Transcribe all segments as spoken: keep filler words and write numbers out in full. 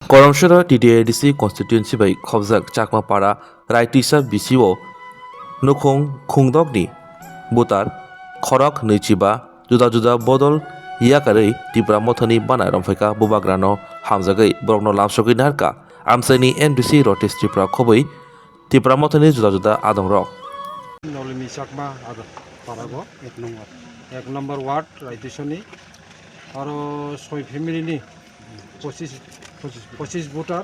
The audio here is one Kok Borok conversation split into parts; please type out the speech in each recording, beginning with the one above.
Koromsora T T A D C constituency bai khobjak Chakmapara Raitisa B C o nukhung khungdokni butar khorok nwichiba juda juda bodol yakarwi Tipra Mothani bana romphai kha. Bubagrano hamjagwi borokno lamsogwi narwkha amchaini M D C Rotis Tripura khobwi Tipra Mothani juda juda adongrok. Nolini Chakma adon parago ek number, ek number ward Raitisani aro soi family ni pochis, pochis voter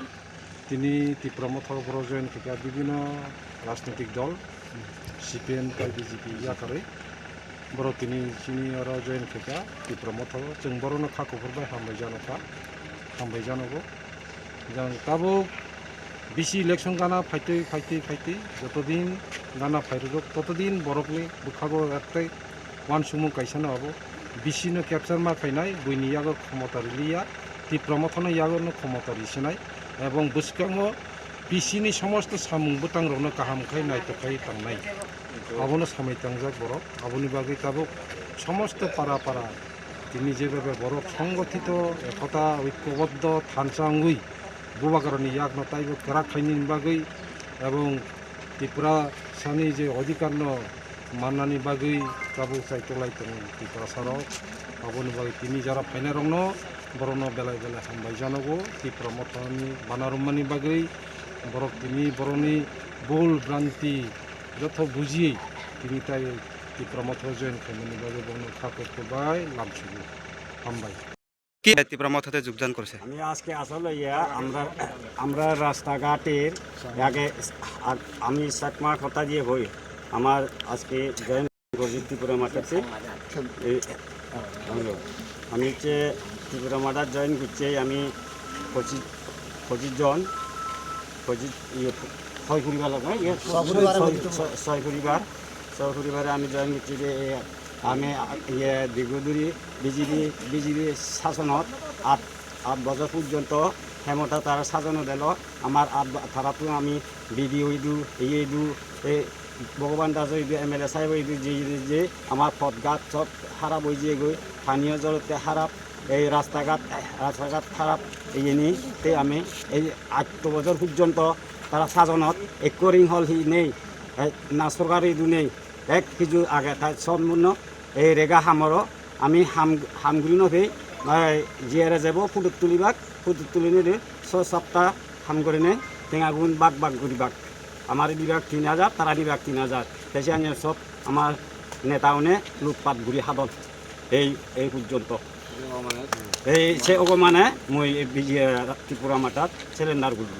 tini Tipra Motha borok join khaikha bibino rajnitik dol C P M tei B J P yakarwi borok tini chini oro join khaikha Tipra Motha o. Chwng borokno kha kuphur bai hambai janokha, hambai janogo. Jang tabuk B C election gana phaitwi, phaitwi, phaitwi, jotodin gana phairwrwk, totodin borokni bwkhago ektei uansukmung kaisano abo B C no capture ma khainai, buini yago khomota riliya, Tipra Mothano yago no khomota risinai, ebong bwskango B C ni somosto samung bwtangrokno kaham khai naithok khai tangnai. Abono samai tangjak borok, aboni bagwi tabuk somosto para para tini jebebe borok songothito, ekota, oikoboddo, thansa wngwi bubagrani yakno taibo kwrak khainani bagwi ebong Tiprasani je odhikarno mannani bagwi tabuk chai tolai tongo Tiprasarok. Aboni bagwi tini jara phainairokno borokno belai belai hambai janogo. Tipra Mothani bana rwmani bagwi borok tini borokni bul branti joto buji tini tai Tipra Motha join khaimani bagwi borokno kha kuphur bai lamsugo. Hambai. কি ত্রিপুরা মথাতে যোগদান করেছে? আমি আজকে আসলে ইয়া, আমরা, আমরা রাস্তাঘাটের আগে আ-, আমি চাকমা কথা দিয়ে হই, আমার আজকে জয়েন করছি ত্রিপুরা মাঠাতে। এই, আমি হচ্ছে ত্রিপুরা মাঠা জয়েন করছি আমি পঁচিশ, পঁচিশ জন, পঁচিশ, ইয়ে, ছয় পরিবার লাগে, ইয়ে, ছয় পরিবার। ছয়, ছয়, ছয় পরিবার, ছয় পরিবারে আমি জয়েন করছি যে এই আমি, ইয়ে, দীর্ঘ ধরি বিজেপি, বিজেপি শাসনত আট, আট বছর পর্যন্ত ক্ষমতা তারা শাসন দিল। আমার আট ব-, তারা তো আমি বিডিও ইদু, ইয়ে ইদু, এই ভগবান দাস ইদু, এমএলএ সাহেব ইদু, যে, যে, যে আমার পথঘাট সব খারাপ হয়ে গিয়ে গই, পানীয় জলতে খারাপ, এই রাস্তাঘাট, রাস্তাঘাট খারাপ, এই নিয়ে তে আমি এই আট বছর পর্যন্ত তারা শাসনত এক রিং হল হি নেই, এই না সরকার ইদু নেই। Ek hiju age tai sombunno ei rega hamoro ami ham, ham guri no phi, bai jiyare jebo photo tulibak, photo tuli nidi so sapta ham guri nei, tenga gun bak bak guri bak. Amar bibak tin hajar, tara bibak tin hajar. Tei se ani sob amar neta une lutpat guri hadon. Ei, ei porjonto. Ei se ogo mane mui ei bijiya Tripura matat cylinder guri.